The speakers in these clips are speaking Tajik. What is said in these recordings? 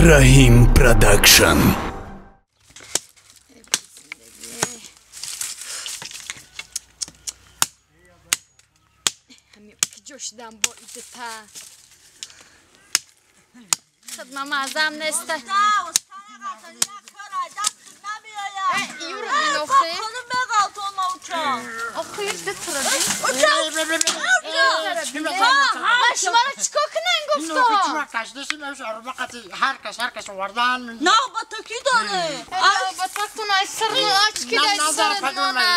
Раҳим Продакшн. Ҷошидан бо идата. Хидмама азам неста. Юра бин охи. Охи дитра бин. Ман шуморо чикор кунам гуфтам? Ҳар кас ҳар кас овардан. Навбатакӣ дорӣ. Навбатакун ай сирни очки дай сирнона.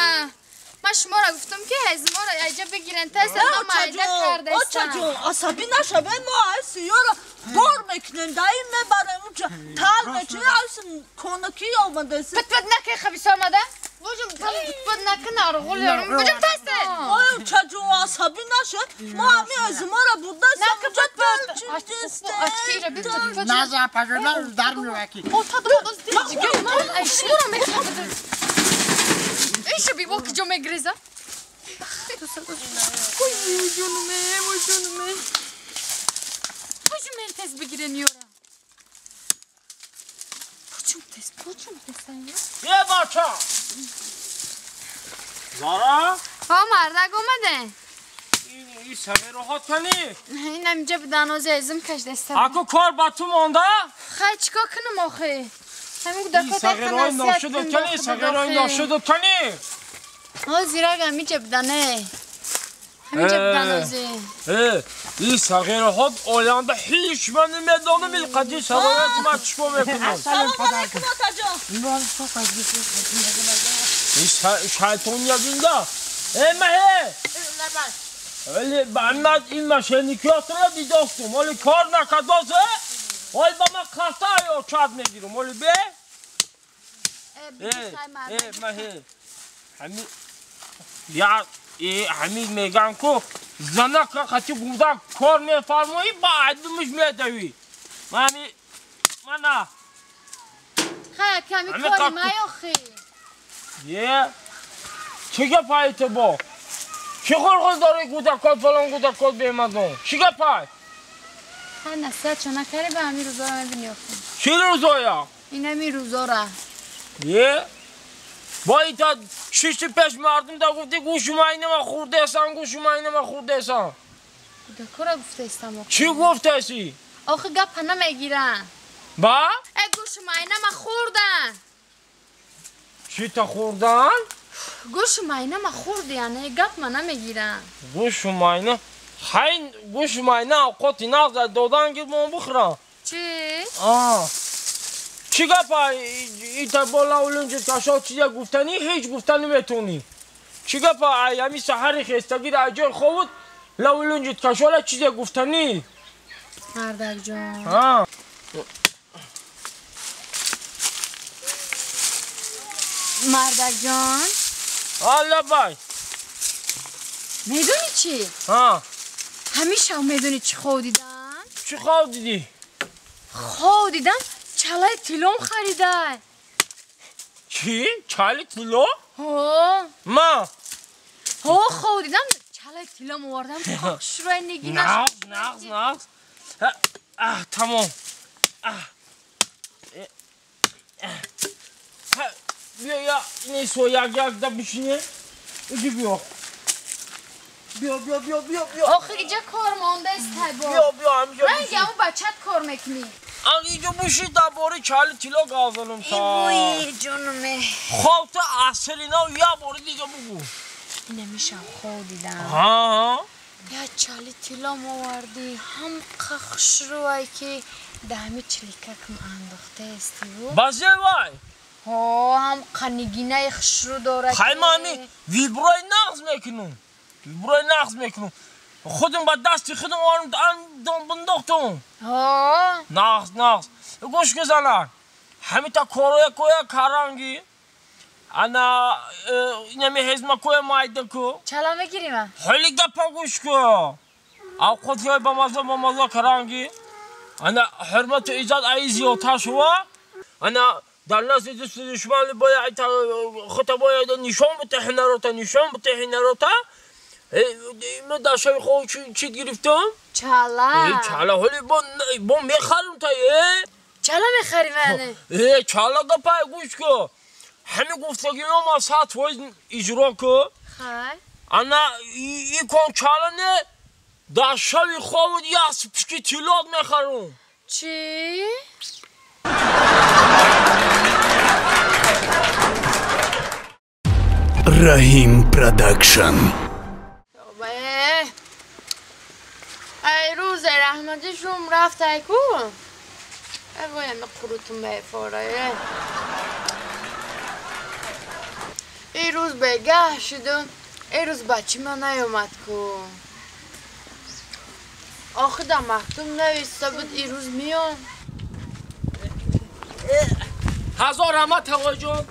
Ман шуморо гуфтам ки ҳезморо айҷа бигирен тез ма майда кардаистам. Очаҷон, асабӣ нашавед, мо ай сиёро бор мекунем, даим мебарем унҷа тал мечинем, айс конакӣ омадаст. Пит пит накун хабис омада. Буҷум пит пит накун арғул ёрум. Буҷум тезте. Ой очаҷон, асабӣ нашед, мо ҳамин ҳезморо бурдастем унҷа тал чиндистем. Очкиро би пит пит. Назар пажӯна дар меояд ки. Ота додоз диҷига ман ай шуморо мехоҳам. Иша бибо киҷо мегреза? Ой, ҷонуме, ой ҷонуме. Буҷум мен тез бигирен ёра. Буҷум тез, буҷум тез саня. Е бача! Зара? Ҳа, мардак омаде. Ин сағираҳо кани? Ин ҳаминҷа буданози эзим кашдаста. Аку кор ба ту монда? Хай, чикор кунам охи? Ҳамин гудако сағираҳои ношуду кани, сағираҳои ношуду кани? О, зирак ҳаминҷа будане. Ҳаминҷа буданози. Ин сағираҳо оянда ҳеҷ ман намедонам ин қади сарояти ман чикор мекунам. Салом алайкум, отаҷон. Ин шайтон ягинда. Э, маҳе! Вале ба ман ин мошенникиётро дидостум. Вале кор накардозе? Вале ба ман хаста ё чад мегирам. Вале бе? Э, маҳе. Ҳамин я ҳамин меган ку занака қати гуда кор мефармоӣ, ба айдумиш медавӣ. Мани мана. Хай, ками кори май охи. Е, чӣ гапай ту бо? Чӣ хулқу дорӣ гудакот фалон гудакот бемадон? Чӣ гапай? Хай, насиҳат чо накарӣ ба ҳамин рӯзоро мебинӣ охи. Чӣ рӯзоя? Ин ҳамин рӯзора. Е? Бо ита шишти пеш мардум да гуфти гӯшу майнама хӯрдаестам, гӯшу майнама хӯрдаестам. Гудакора гуфтаестам охи. Чӣ гуфтаесӣ? Охи гапа намегирам. Ба? Э, гӯшу майнама хӯрдан. Чӣ та хӯрдан? Гӯшу майнама хӯрди, яъне гап ма намегирам. Гӯшу майна? Хай, гӯшу майна авқоти нағз додан гир мон бихӯрам. Чӣ? А. Чӣ гапа ита бола улунҷи кашо чизе гуфтанӣ ҳеҷ гуфта наметавонӣ. Чӣ гапа ай ҳами саҳари хестагӣ дар ҷои хобуд лавулунҷит кашола чизе гуфтанӣ? Мардакҷон. А. Мардакҷон. Алла бай. Медонӣ чӣ? Ҳа. Ҳамеша медонӣ чӣ хоб дидам? Чӣ хоб дидӣ? Хоб дидам чалаи тиллом харидай. Чӣ? Чали тилло? Ҳо. Ма? Ҳо, хоб дидам чалаи тиллом овардам. Хушрӯй нигинаш. Нағз, нағз, нағз. Аҳ, тамом. Аҳ. Биё я несо як як да бишине. Иди биё. Биё, биё, биё, биё, биё. Охи иҷа кор мондааст бо. Биё, биё, ҳамиҷа. Ранги ҳамун бачат кор мекунӣ. Ан иҷо биши дар бораи чали тилло гап занам та. Ой, ҷонуме. Хоб ту асри нав як бори дига бугӯ. Инамишам хоб дидам. Ҳа? Я чали тиллом овардӣ, ҳам хушрӯай ки даҳами чиликакам андохтаестиву. Базе вай? Ҳо, ҳам қанигинаи хушрӯ дорад. Хай ман ҳами виброи нағз мекунам. Виброи нағз мекунам. Худам ба дасти худам андом бандохтум. Ҳо. Нағз, нағз. Гӯш ки занак. Ҳамита короя коя каранги. Ана инами ҳезмакоя майда ку. Чала мегирима? Ҳоли гапа гӯш ку. Авқотҳои бамаза бамаза каранги. Ана ҳурмату иззат аи зиёдтар шува. Ана дар назди дӯсту душман бояд хута бояд нишон бите ҳунарота, нишон бите ҳунарота. Ман дар шаби хоб чӣ гирифтам? Чала. Чала ҳоли бо мехарам та. Чала мехари мане? Чала гапай гӯш ку. Ҳами гуфтагиё ма 100% иҷро ку. Хай. Ана икон чала не дар шави хобут як пишки тиллот мехарум. Чӣ? Раҳим Продакшн. Ай рӯз раҳмати шум рафт ай ку. Ай вой ами қурутум бефорае. Эй рӯз бегаҳ шудум. Эй рӯз бачи ман наёмад ку. Охи дар мактуб нависта буд ин рӯз меём. Ҳазор раҳмат тағоҷон.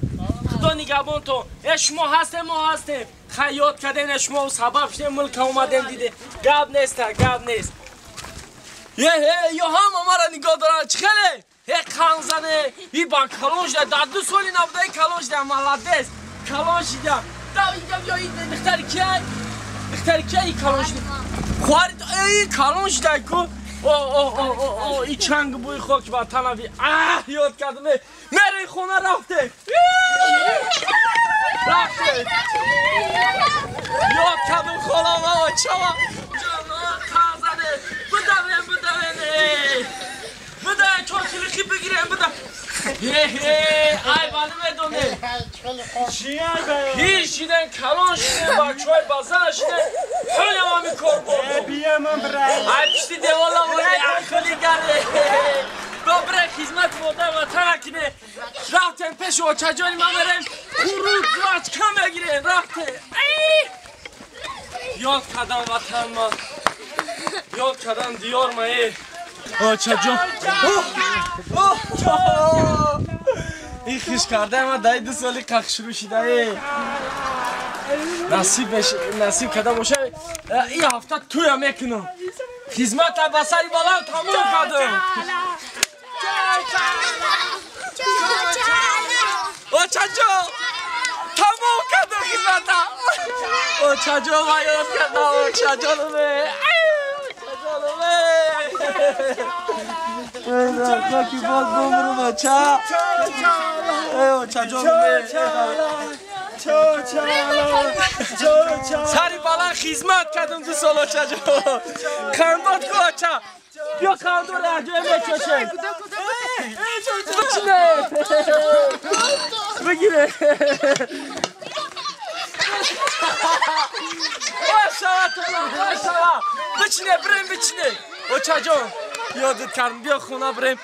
Худо нигаҳбонтон. Э шумо ҳастем, мо ҳастем. Хай ёд кардем, шумо сабаб шудем, мулка омадем диде. Гап нест, гап нест. Е ё ҳама мара нигоҳ доранд. Чӣ хеле? Э қанзане, и ба калон шуда, дар 2 соли набуда калон шуда, молодец. Калон шуда. Да инҷа биё, ин духтари киай? Духтари киай калон шуда? Хоҳари эй калон шуда ку. О о о о о и чанг бӯи хок ба танави. Аҳ, ёд кардам. Мере хона рафте. Рафте. Ёд кардам холама очама. Ҷон, қанзане. Бидавем, бидавем. Бидавем, чорчилихи бигирем, бидав. Ҳе, ай вали медонем. Пир шиден, калон шиден, бачаҳои базана шиден. Ҳоле ами кор бурдум. Ай пишти девола моне, ахли гаре. Добре, хизмат модар ватан кине. Рафтем пеши очаҷони ман мерем. Қурут вачка мегирем, рафтем. Ёд кардам ватан ман. Ёд кардам диёр ма. Очаҷон. Ин хиш карда ман дар 2 соли қақ шурӯъ шуда. Насиб карда боша. Ин ҳафта туя мекунам. Хизмата ба сари баланд тамом кардам. Очаҷон, тамом кардам хизмата. Очаҷон, ман ёд кардам. Очаҷонаме. Очаҷонаме. Хоки боз бумрум, оча. Очаҷонаме. Сари баланд хизмат кардам 2 сол, очаҷон. Қандот ку, оча. Биё қандор аҷоиб мечошем. Бичине. Бигире. Машалла тула, машалла. Бичине, бирем, бичине. Очаҷон, ёдат кардам, биё хона бирем.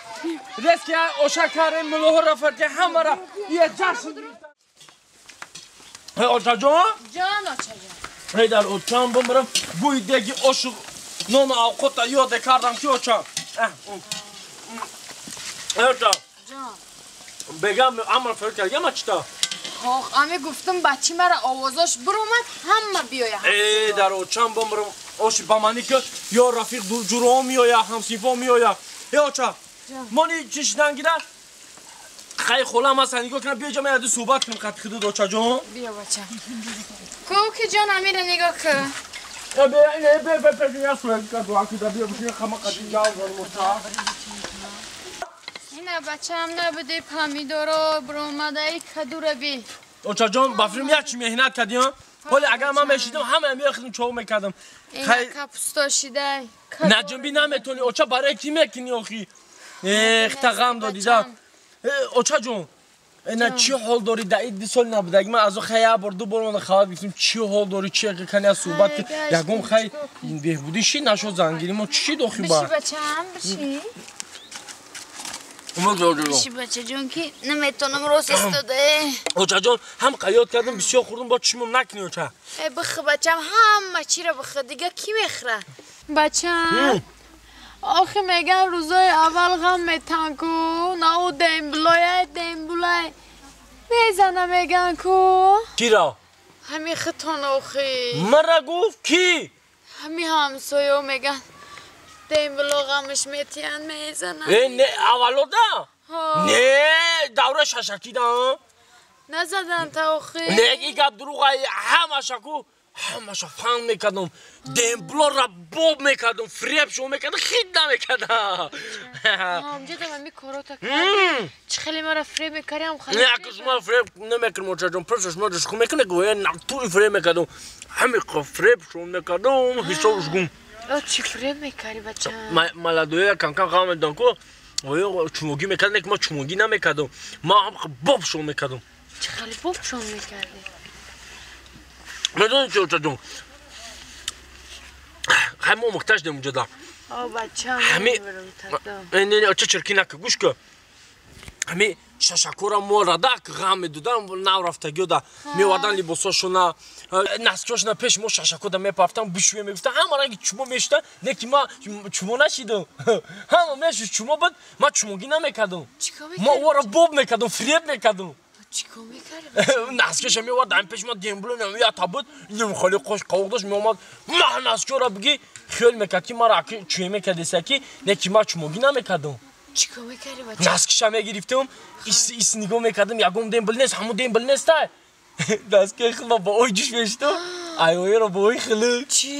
Рески оша кардем, мулоҳоро фард ҳамаро я ҷашн. Очаҷон? Ҷон, очаҷон. Эй дар очам бимирам, бӯи деги ошу нону авқота ёде кардам ки оча. Оча. Ҷон. Бегам амр фикр кардам, чита? Хох, ами гуфтам бачи мара овозош биромад, ҳама биёя. Э, дар очам бимирам, оши ба мани ки ё рафиқ ҷуроҳо меоя, ҳамсинфо меоя. Э оча, мони чӣ шидан гира? Хай холам ҳаст, нигоҳ кунам, биё ҷа ман яду суҳбат кунем қати худут, очаҷон. Биё бача. Ку ки ҷон амира нигоҳ кун. Ина бачаам набуди помидоро биромадаи кадура би. Очаҷон, ба филм як чӣ меҳнат кардӣ, ҳоле агар ман мешидам, ҳама меохидам чоғ мекардам. Ина капусто шидай. Наҷунбӣ наметонӣ, оча, барои кӣ мекунӣ охи? Эхта ғам додида. Очаҷон, ина чӣ ҳол дорӣ? Дар ин 2 сол набудаги ман аз хай як бор 2 бор мона хабар гирифтем. Чӣ ҳол дорӣ? Чӣ кани аз суҳбат ки ягон хай беҳбудӣ шид нашуд зангирӣ мо чӣ шид охи ба? Биши бачаам, биши. Биши бачаҷон ки наметонам рост истода. Очаҷон, ҳам қаёд кардам, бисёр хӯрдам, бо чишмам накунӣ оча. Э бихӯ бачам, ҳама чиро бихӯ, дига кӣ мехӯра? Бачам, охи меган рӯзои аввал ғам метан ку, на ӯ дембулой, дембулай. Мезана меган ку. Киро? Ҳами хитон охи. Мара гуфт кӣ? Ҳами ҳамсоё меган. Дембуло ғамаш метиян мезана. Э не, аввалода? Не, давра шашакида. Назадан та охи. Не, и гап дурӯға, ҳамаша ку. Ҳамаша фан мекардам, демблора боб мекардам, фиреб шо мекардам, хит намекардам. Ҳамҷадам ами корота кардӣ. Чӣ хеле мара фиреб мекардӣ, ҳам хеле. Не, ака, шумо фиреб намекардам, очаҷон, просто шумо душху мекунед, гӯя натури фиреб мекардам. Ҳами фиреб шо мекардам, ҳисобш гум. О, чӣ фиреб мекардӣ, бача? Маладоя кам-кам ғам медодам ку, оё чумогӣ мекардам, ки ма чумогӣ намекардам. Ма ҳам боб шо мекардам. Чӣ хеле боб шо мекардӣ? Медонӣ чӣ, очаҷон? Хай, мо муҳтаҷ дем унҷода. О, бача, Не, не, оча, чирки нака, гӯш ка. Ҳами шашакора мо радак ғам медодан, нав рафтагиёда меовардан либосошона, носки ошона пеш мо шашакода мепафтан, бишӯе мегуфтан, ҳама ранги чумо мешудан, не ки ма чумо нашидам. Ҳама мешуд, чумо буд, ма чумогӣ намекардам. Ма ора боб мекардам, фиреб мекардам. Чикор мекардӣ? Носки ша меовард, ами пеш ма дембло ята буд, хеле қош қавоқ дошт, меомад, ма носки ора биги, хиёл мекард, ки мара чӯе мекардеса, ки не ки ма чумогӣ намекардам. Чикор мекардӣ, бача? Носки ша мегирифтам, ис нигоҳ мекардам, ягон дембл нест, ҳамон дембл нестай. Носки хила ба ой ҷӯш мешудам, айоеро ба ой хилик. Чӣ?